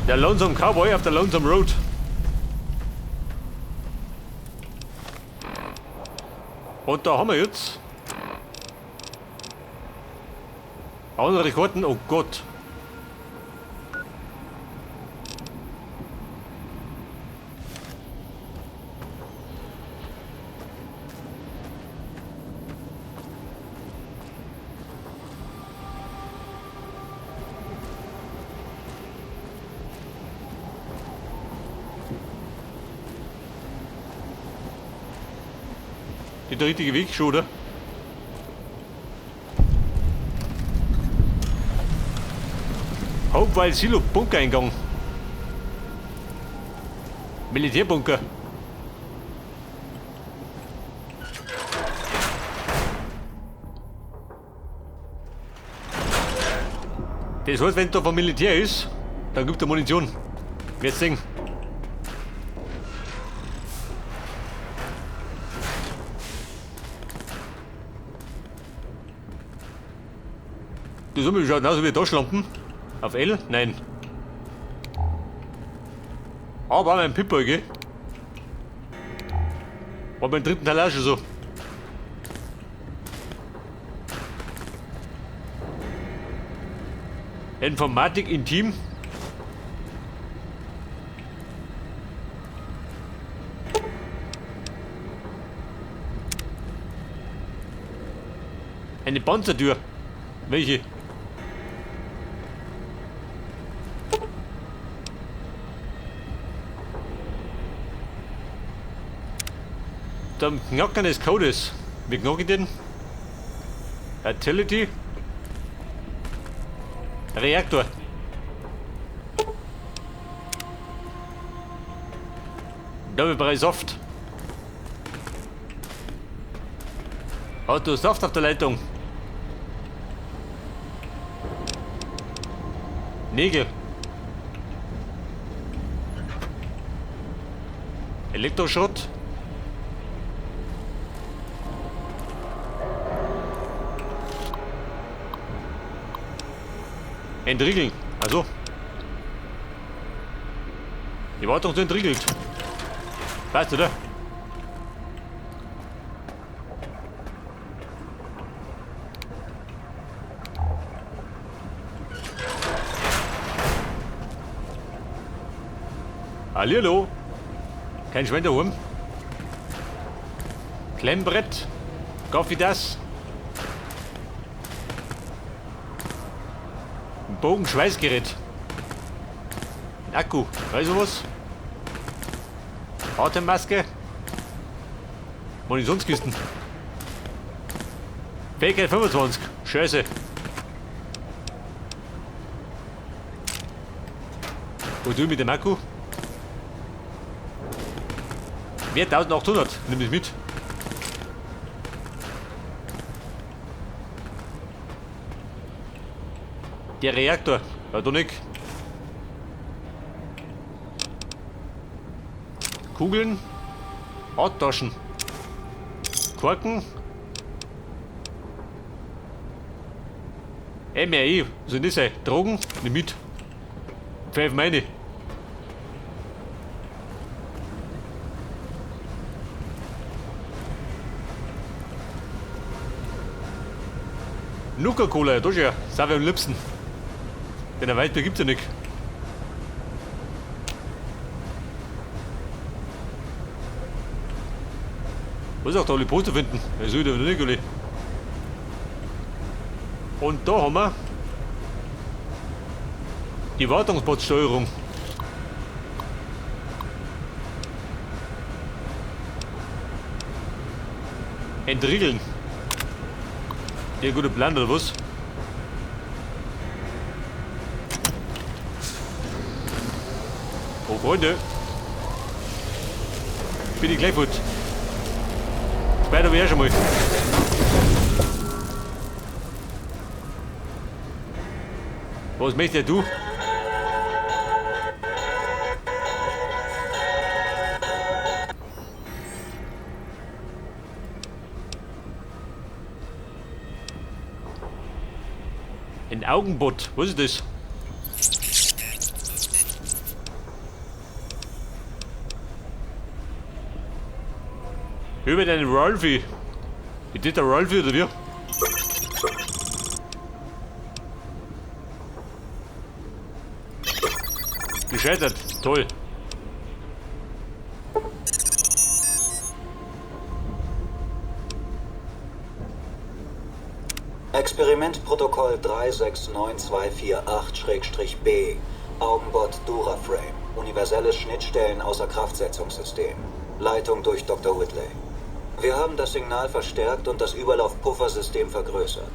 Der Lonesome Cowboy auf der Lonesome Road. Und da haben wir jetzt andere Karten, oh Gott. Der richtige Weg schon, oder? Hopewell Silo, Bunkereingang. Militärbunker. Das heißt, wenn da vom Militär ist, dann gibt er Munition. Wirst sehen. Das schaut aus wie Taschenlampen. Auf L? Nein. Aber mein Pip-Boy, gell? War beim dritten Teil auch schon so. Informatik intim. Eine Panzertür. Welche? Zum Knacken des Codes. Wie knacke ich den? Utility. Reaktor. Doppelbrei Saft. Hat du Saft auf der Leitung? Nägel. Elektroschrott. Entriegeln. Also. Die Wartung sind entriegelt. Weißt du, oder? Hallihallo. Kein Schwein daheim. Klemmbrett. Kaffee das. Bogenschweißgerät. Ein Akku. Weißt du was? Atemmaske. Munitionskisten. Fähigkeit 25. Scheiße. Wo du mit dem Akku? Wert 1800. Nimm das mit. Der Reaktor. Ja, da nicht. Kugeln. Hautaschen. Korken. MRI. Was soll das sein? Drogen? Nimm mit. Pfeif meine. Nuka-Cola, da schon. Sind wir am liebsten. Denn ein weiter gibt's ja nicht. Was auch da alle Poster finden? Das ist wieder nicht, alle. Und da haben wir die Wartungsbotsteuerung. Entriegeln. Der gute Plan oder was? Oh Freunde. Bin ich gleich fort. Später wäre schon mal. Was möchtest du? Ein Augenbot, was ist das? Über den Ralphie. Ist das der Ralphie oder wie? Gescheitert. Toll. Experimentprotokoll 369248-B. Augenbot Duraframe. Universelles Schnittstellen-Außerkraftsetzungssystem. Leitung durch Dr. Whitley. Wir haben das Signal verstärkt und das Überlaufpuffersystem vergrößert.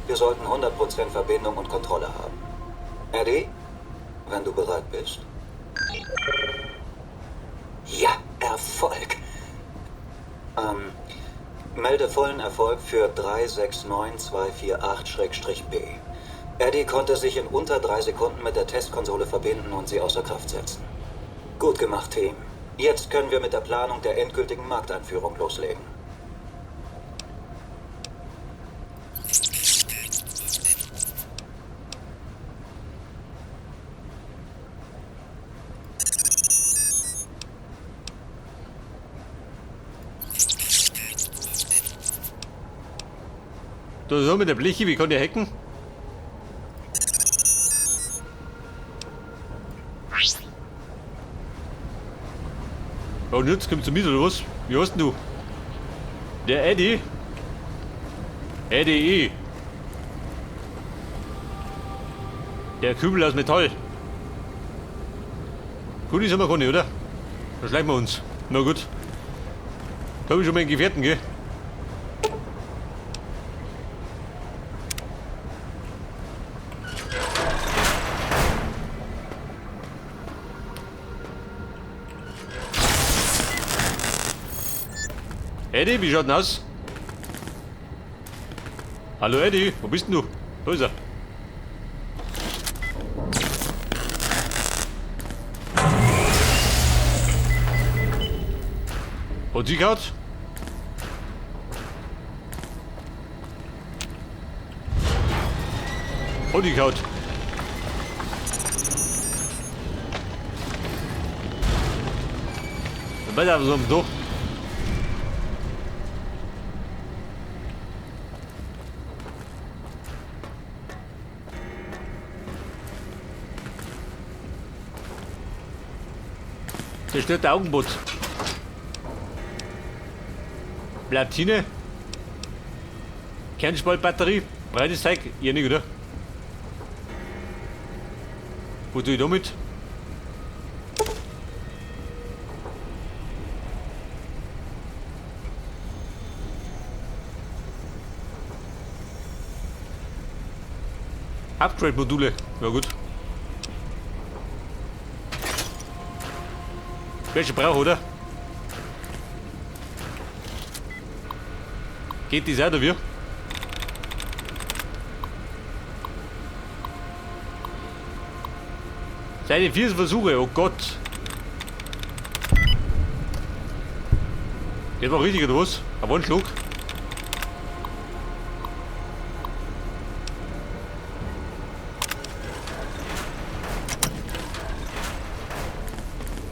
Wir sollten 100% Verbindung und Kontrolle haben. Eddie, wenn du bereit bist. Ja, Erfolg. Melde vollen Erfolg für 369248-B. Eddie konnte sich in unter 3 Sekunden mit der Testkonsole verbinden und sie außer Kraft setzen. Gut gemacht, Team. Jetzt können wir mit der Planung der endgültigen Markteinführung loslegen. Da so mit der Bleche, wie kann der hacken? Und jetzt kommst du mit, oder was? Wie heißt denn du? Der Eddie? Eddie E. Der Kübel aus Metall. Gut ist aber keine, oder? Da schleichen wir uns. Na gut. Da hab ich schon meinen Gefährten, gell? Eddie, wie schaut denn aus? Hallo Eddie, wo bist denn du? Da ist er. Hat sie gehauen? Hat die gehauen? Dann weiter so am Doch. Zerstört der Augenbot. Platine. Kernspaltbatterie. Breites Teig. Ja, nicht, oder? Wo tue ich damit? Upgrade-Module. Ja gut. Welche brauche, oder? Geht die Seite wie? Seine 4 Versuche, oh Gott. Das war richtig, oder was? Ein Wandschlag.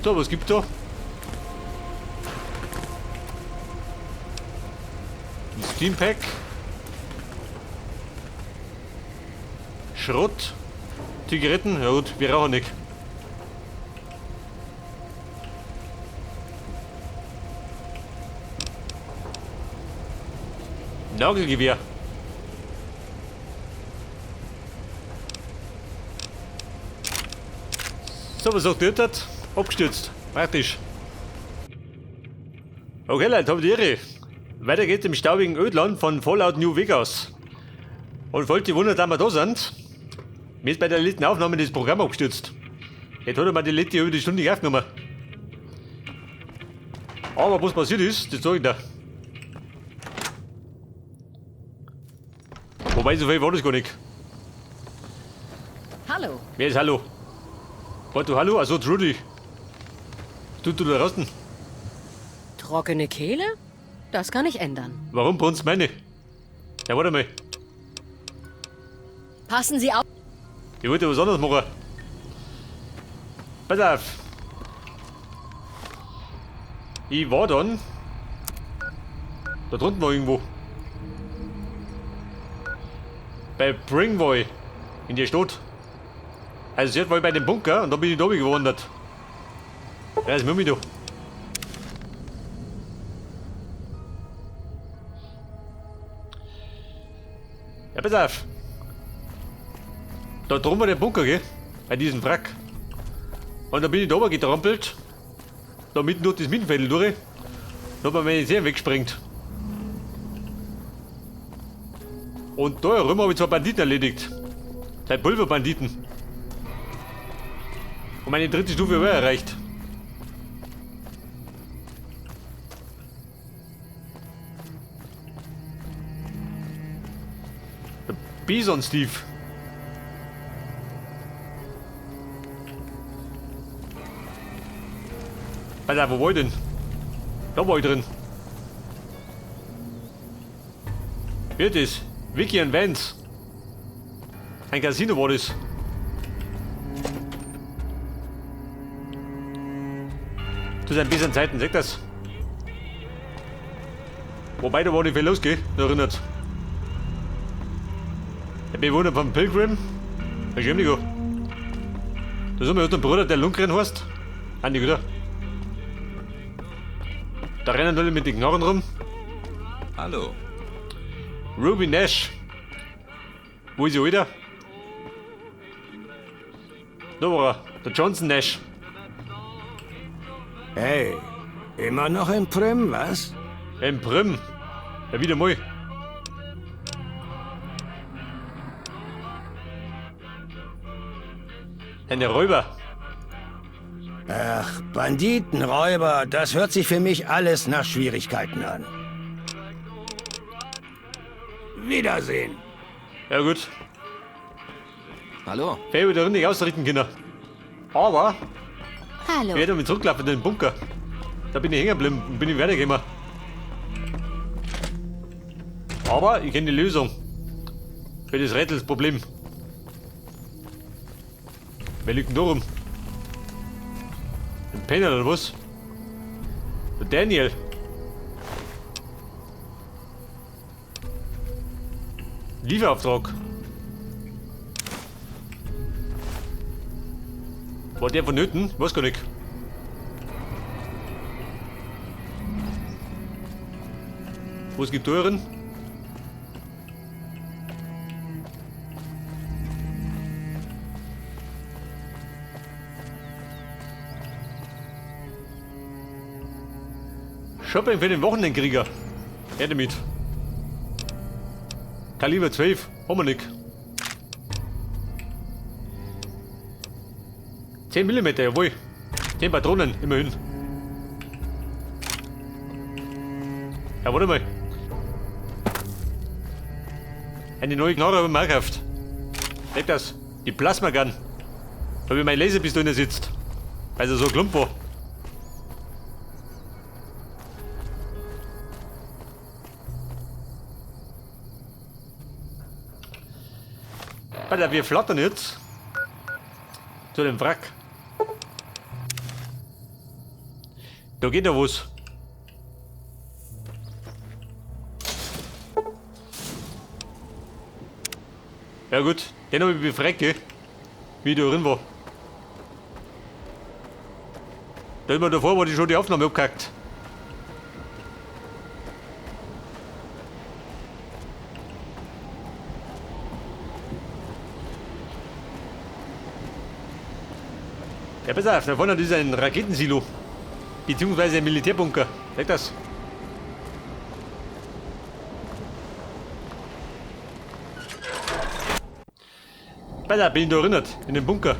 So, was gibt's da? Ein Steampack. Schrott. Zigaretten. Ja gut, wir rauchen nicht. Nagelgewehr. So, was sagt ihr das? Abgestürzt. Praktisch. Okay, Leute, habt ihr Ehre. Weiter geht's im staubigen Ödland von Fallout New Vegas. Und falls ihr wundert, dass wir da sind, mir ist bei der letzten Aufnahme das Programm abgestürzt. Jetzt hat er mal die letzte über die Stunde aufgenommen. Aber was passiert ist, das sag ich dir. Wobei, so viel war das gar nicht. Hallo. Wer ist Hallo? Warte, du Hallo? Also Trudy. Tut du da draußen? Trockene Kehle? Das kann ich ändern. Warum brunst meine? Ja, warte mal. Passen Sie auf. Ich wollte was anderes machen. Pass auf. Ich war dann. Da drunten war irgendwo. Bei Bringvoy. In der Stadt. Also sie war ich bei dem Bunker und da bin ich da gewandert. Ja, ist Mummi da. Ja, pass auf. Da drum war der Bunker, gell? Bei diesem Wrack. Und da bin ich da oben getrampelt. Da mitten durch das Minenfeld durch. Da hat mir meine Seele weggesprengt. Und da herum habe ich zwei Banditen erledigt. Zwei Pulverbanditen. Und meine dritte Stufe war erreicht. Der Bison Steve. Alter, wo war ich denn? Da war ich drin. Wird es? Vicky und Vance. Ein Casino war das. Zu seinen besseren Zeiten, sagt das. Wobei, da war nicht viel los, gell? Da erinnert. Der Bewohner von Pilgrim. Da ist nicht. Da sind wir einen Bruder, der Lundgren heißt. Andi, oder? Da rennen alle mit den Knarren rum. Hallo. Ruby Nash. Wo ist er wieder? Da war er. Der Johnson Nash. Hey, immer noch in Prim, was? In Prim? Ja, wieder mal. Eine Räuber. Ach, Banditen, Räuber, das hört sich für mich alles nach Schwierigkeiten an. Wiedersehen. Ja gut. Hallo. Wer wieder nicht ausrichten können. Aber Hallo. ich werde mit zurücklaufen in den Bunker. Da bin ich hängen geblieben und bin ich weitergekommen. Aber ich kenne die Lösung. Für das Rätselsproblem. Wer liegt denn da rum? Ein Penner oder was? Der Daniel. Lieferauftrag. War der vonnöten? Weiß gar nicht. Was gibt Türen? Shopping für den Wochenendkrieger. Her damit. Kaliber 12, haben wir nicht. 10 mm, jawohl. 10 Patronen, immerhin. Ja, warte mal. Eine neue Knarre habe ich mir auch gekauft. Seht das? Die Plasma Gun. Da wie meine Laserpistole sitzt. Weil sie so klump war. Alter, wir flattern jetzt zu dem Wrack. Da geht ja was. Ja gut, den hab ich befreit, gell? Wie ich da drin war. Da immer davor war die schon die Aufnahme abgehackt. Ja, pass auf, da vorne ist ein Raketensilo. Beziehungsweise ein Militärbunker. Sag das. Pass auf, bin ich da erinnert. In den Bunker.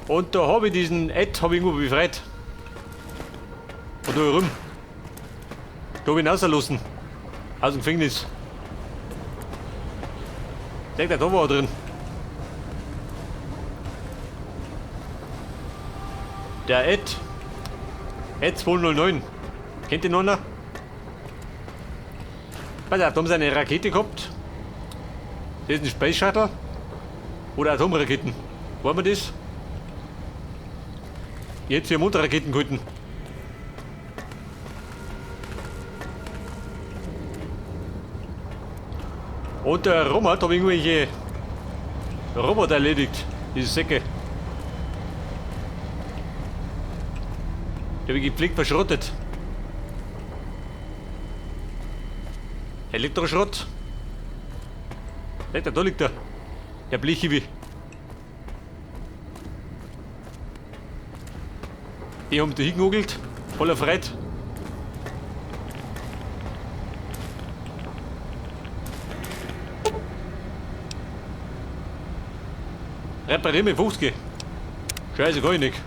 Und da habe ich diesen Ed hab ich irgendwo befreit. Und da herum. Da hab ich ihn rausgelassen. Aus dem Gefängnis. Sag, der da war er drin. Der Ed. Ed 209. Kennt ihr noch einer? Pass auf, da haben sie eine Rakete gehabt. Das ist ein Space Shuttle. Oder Atomraketen. Wollen wir das? Jetzt hier Motorraketen gehalten. Und der Romat hat irgendwelche Roboter erledigt. Diese Säcke. Die habe ich gepflegt verschrottet. Elektroschrott. Da liegt er. Der Blechiwi. Die haben da hingenugelt. Voller Freude. Reparier mit 50. Scheiße, kann ich nicht.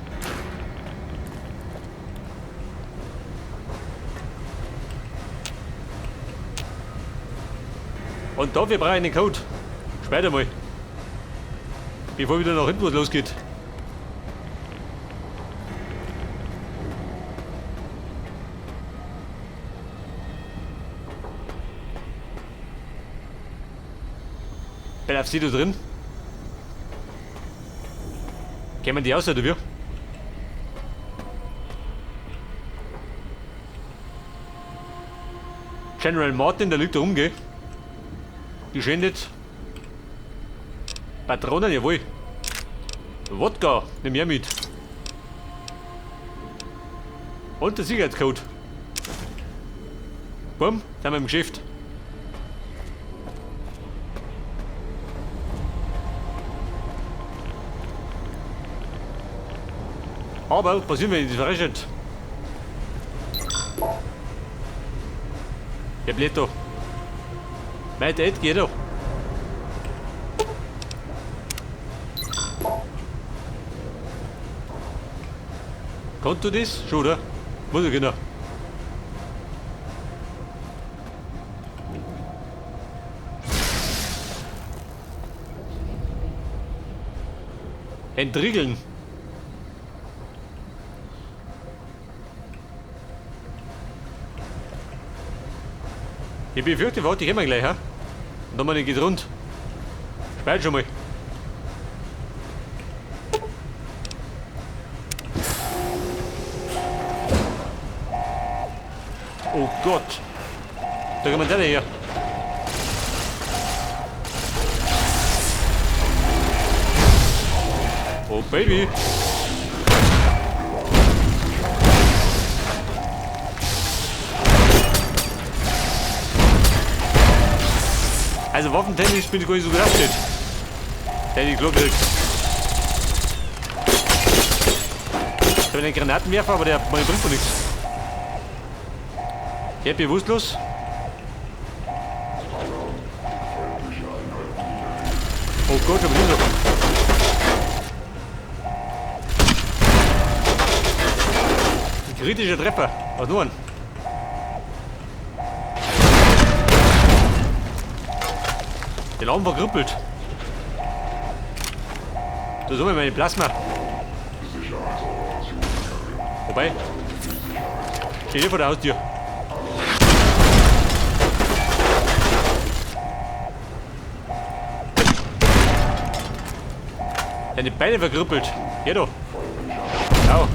Und dafür brauche ich einen Code. Später mal. Bevor wieder nach hinten was losgeht. Bleib sie da drin? Kämen die aus, oder wie? General Martin, der liegt da rum, gell? Geschändet. Patronen, jawohl. Wodka, nimm her mit. Und der Sicherheitscode. Bumm, sind wir im Geschäft. Aber passieren wir, das verrechnet. Der bläht da. Weiter geht doch. Kannst du das? Schon, oder? Muss ich genau. Entriegeln. Ich befürchte, warte ich immer gleich, ha? Und dann mal geht rund. Speit schon mal. Oh Gott. Da kommt der her. Oh Baby. Also waffentechnisch bin ich gar nicht so gut aufgestellt. Der die Glocke kriegt. Ich habe einen Granatenwerfer, aber der bringt mir nichts. Der bewusstlos. Oh Gott, schon wieder. Ein kritischer Treffer. Was nur ein? Der Laum verkrüppelt. Da sind wir meine Plasma. Wobei. Steht hier vor der Haustür. Deine Beine verkrüppelt. Geh doch. Au.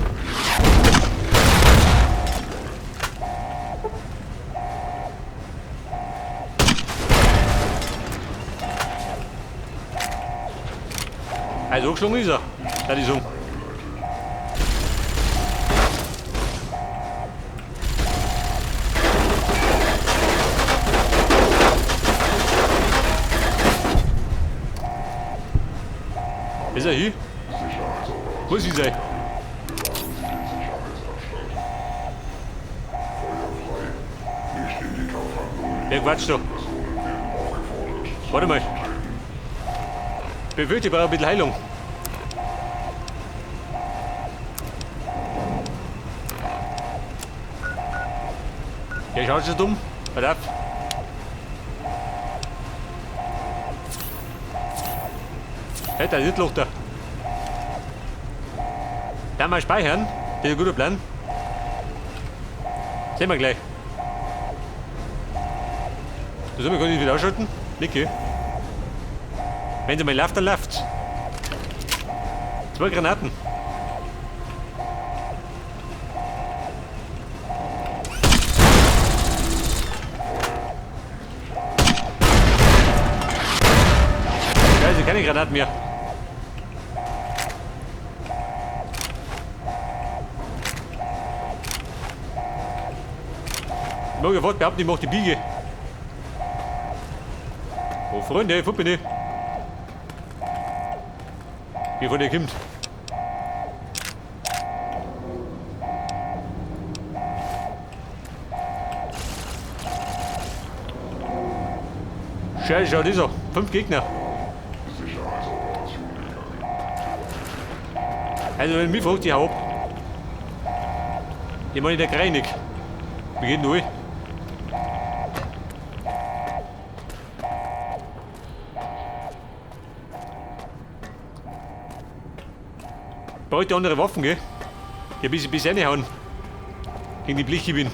Also angeschlagen ist er. Da die sagen. Ist er hier? Muss ich sein. Wer quatscht da? Warte mal. Ich befürchte, ich brauche ein bisschen Heilung. Ja, schaut schon dumm. Pass auf. Hey, da ist Loch da. Da mal speichern. Das ist ein guter Plan. Sehen wir gleich. Das soll man gar nicht wieder ausschalten. Niki. Wenn sie mal läuft, dann läuft's. 2 Granaten. Ich keine Granaten mehr. Ich mag ja fast behaupten, ich mach die Biege. Oh Freunde, wo bin ich? Wie von der kommt. Scheiße, schau das an. 5 Gegner. Also wenn mich fragt, ich hau ab. Ich meine, der Kreinig. Wie geht denn durch? Brauche ich andere Waffen, gell? Die ein bisschen reinhauen. Gegen die Bleche bin.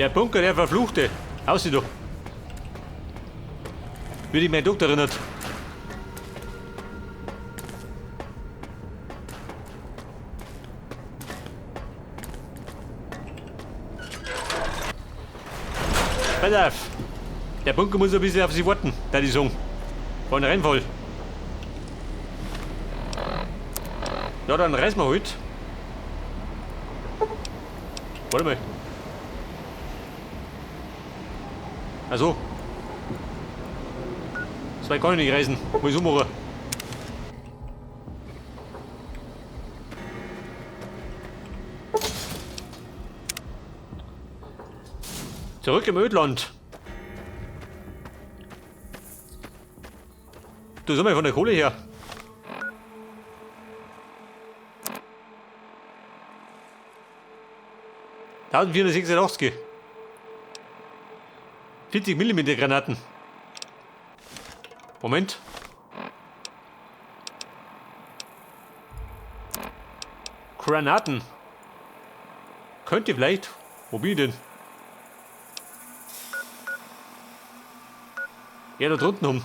Der Bunker, der Verfluchte. Aussieh doch. Wie dich mein Doktor erinnert. Pass auf. Der Bunker muss ein bisschen auf sich warten, da die sagen. War ein Rennfall. Ja, dann reißen wir halt. Warte mal. Also. Zwei kann ich nicht reisen. Muss ich ummachen. Zurück im Ödland. Du, sag mal von der Kohle her. 1486. 40 Millimeter Granaten. Moment. Granaten. Könnte vielleicht. Wo bin ich denn? Ja, da drunten um.